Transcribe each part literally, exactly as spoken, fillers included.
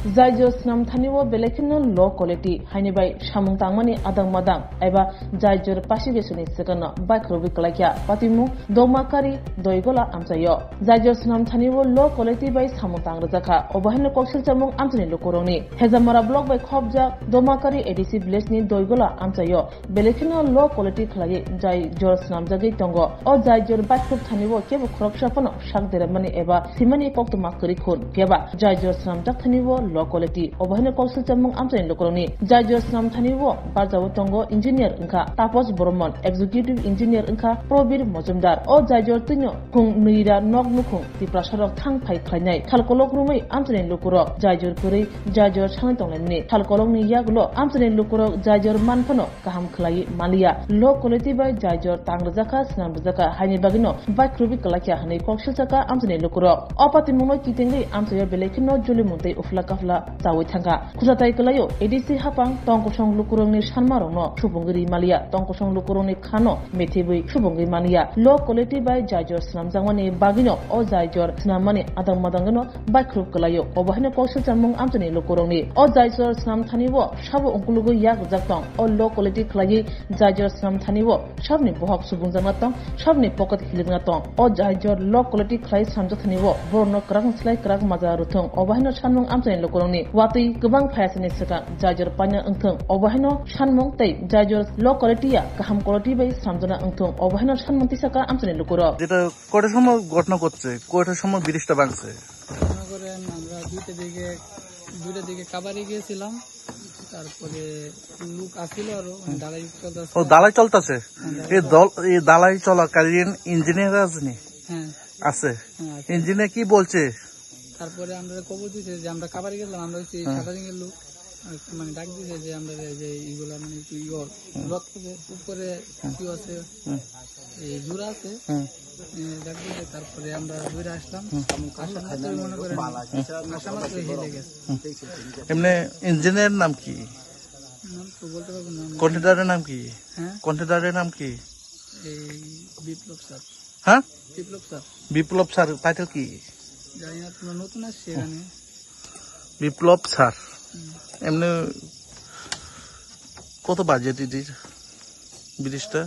Jaijor swnam thani o belai kheno low quality haini bai samung tangmani adang madang eba jaijor pasigesi ni swkang no baikhorwi kwlaikha patimung Domakari Doigola amchaio. Jaijor swnam thani o low quality bai samung tang rwjakha. Obo haino koksil chamung amchaini lukurokni. Hejamara block bai khopjak Domakari A D C village ni Doigola amchaio. Belai kheno low quality khlaiwi jaijor swnamjagwi tongo. O jaijor baikhruk thani o kebo khoroksa phano sak deremani eba simani koktwma kwrwi khun. Phiya ba jaijor swnamjak thani o low quality. Obo haino koksil chamung amchaini lukurokni. Jaijor swnam thani o barjao tongo engineer wngkha Tapos Boromon, executive engineer wngkha Probir Mojumdar. O jaijor twino khung nwira nok nukhung Tiprasarok thang phai khlainai. Thalkolok romwi amchaini lukurok jaijor kwrwi jaijor sanai tonglaimani. Thalkolokni yagulo amchaini lukurok jaijor man phano kaham khlaiwi manliya. Low quality bai jaijor tang rwjakha, swnam rwjakha, haini bagwino baikhorwi kwlaikha hwnwi kok silsakha amchaini lukurok. O patimungno kitingwi amchaio belai kheno julimung tei uphla kaphla chawi thangkha. Khujatai kwlaio A D C hapang tongkosong lukurokni sanmarokno subungwi ri manliya, tongkosong lukurokni khano methibwi subungwi manliya. Low quality bai jaijor swnamjakmani bagwino o jaijor swnammani adang madangno baikhorwi kwlaio. Obo haino koksil chamung amchaini lukurokni. O jaijor swnam thani o sabo ungkulugwi yak rwjak tong. O low quality khlaiwi jaijor swnam thani o sabni bohok subungjakna tong, sabni pocket hilikna tong. O jaijor low quality khlai swnamjak thani o borokno kwrak slai kwrak maja rwthwng. Obo haino sanmung amchaini lukurokni. Watwi kwbang phayasani swkang jaijor paina wngthwng. Obo haino sanmung tei jaijor low quality ya kaham quality bai swnamjakna wngthwng. Obo haino sanmung tisakha amchaini lukurok. যেটা কটার সময় ঘটনা ঘটছে, কটার সময় ব্রিজটা ভাঙছে? ঘটনা করেন আমরা দুইটা দিকে, দুইটা দিকে কাবারে গিয়েছিলাম, তারপরে লোক আসছিল আরো, মানে, ঢালাই চলতেছে। ও, ঢালাই চলতেছে। হ্যাঁ, ঢালাই এই চল-, এই ঢালাই চলাকালীন ইঞ্জিনিয়ার আসেনি? হ্যাঁ। আছে। হ্যাঁ, আছে। ইঞ্জিনিয়ার কি বলছে? তারপরে আমরা খবর দিছে যে আমরা কাবারে গেছিলাম, আমরা হচ্ছে হ্যাঁ। সাতারিং এর লোক, আর মানে ডাক দিছে যে আমরা যে এইগুলা মানে একটু ইয়ে, হুম। রথ থেকে উপরে হুম। কি আছে? হুম। এই জোড়া আছে, হুম। এ, যাক দিয়ে তারপরে আমরা দৌড়ে আসলাম। হুম। আসার মাত্রই মনে করেন, হুম। আসার মাত্রই হেলে গেছে। হুম। এমনি ইঞ্জিনিয়ার নাম কি? নাম তো বলতে পারবো না আমি। কন্ট্রাক্টরের নাম কি? হ্যাঁ? কন্ট্রাক্টরের নাম কি? এই বিপ্লব স্যার। হ্যাঁ? বিপ্লব স্যার। বিপ্লব স্যার, টাইটেল কি? জানি না, তোমরা নতুন আসছে এখানে। বিপ্লব স্যার। হুম। এমনি কত বাজেট এটির ব্রিজটা?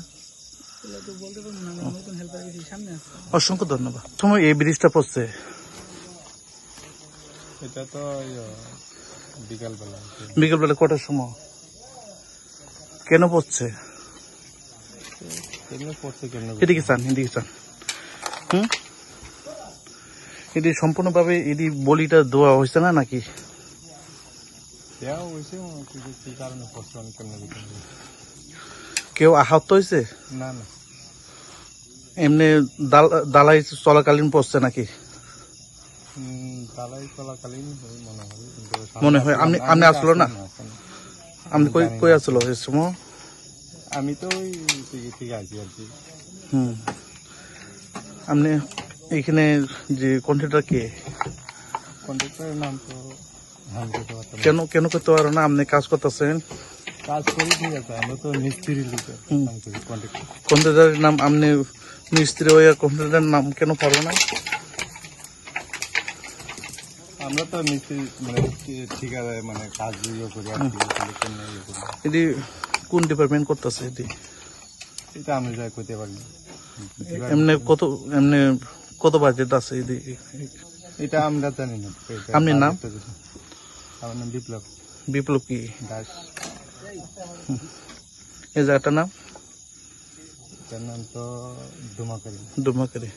এগুলো তো বলতে পারবো না, আমরা নতুন হেল্পার গেছি, সামনে আসছে। অসংখ্য ধন্যবাদ। সময় এই ব্রিজটা পড়ছে? এটা তো ওই, আহ, বিকালবেলা। বিকালবেলা কটার সময়? কেন পড়ছে? কেন পড়ছে, কেন? এদিকে চান, এদিকে চান। হুম? এটি সম্পূর্ণভাবে এটি বলিটা দেওয়া হয়েছে না নাকি? দেওয়া হয়েছে, কিন্তু কি কারণে পড়ছে আমি কেমনে বুঝতে পারি? কেউ আহত হয়েছে? না, না। এমনি ডাল-, ঢালাই চলাকালীন পড়ছে নাকি? হুম, ঢালাই চলাকালীন হয় মনে হয়, কিন্তু মনে হয়, সামনে আপনি, আসলাম, আপনি আমি আসলো না? আসলাম না, এখন আপনি কই, জানি কই না। আসলো এই সময়? আমি তো ওই থেকে, থেকে আসি আর কি। হুম। আপনি এখানে যে কন্ট্রাক্টর কে? কন্ট্রাক্টরের নাম তো আমি বলতে পারতাম না। কেন, কেন করতে পারো না? আপনি কাজ করতেছেন। কাজ করি, ঠিক আছে, আমরা তো মিস্ত্রি লোক, হুম। কাম করি, কন্ট্রাক্টর। কন্ট্রাক্টরের নাম, আপনি মিস্ত্রি হয়ে কন্ট্রাক্টরের নাম কেন পারো না? আমরা তো মিস্ত্রি, মানে, ঠি-, ঠিকাদার, মানে, কাজ ইয়ে করি আর কি, হুম। এখানে কোনো ইয়ে করি না। এটি কোন ডিপার্টমেন্ট করতেছে এটি? এটা আমি যা করতে পারি না। এমনি কত, এমনি কত বাজেট আছে এটি? এটা আমরা জানি না। এটা আপনি নাম? বাজেটটা জানি। আমার নাম বিপ্লব। বিপ্লব কি? দাস। হুম। এই জায়গাটার নাম? এটার নাম তো ডোমাকারি। ডোমাকারি।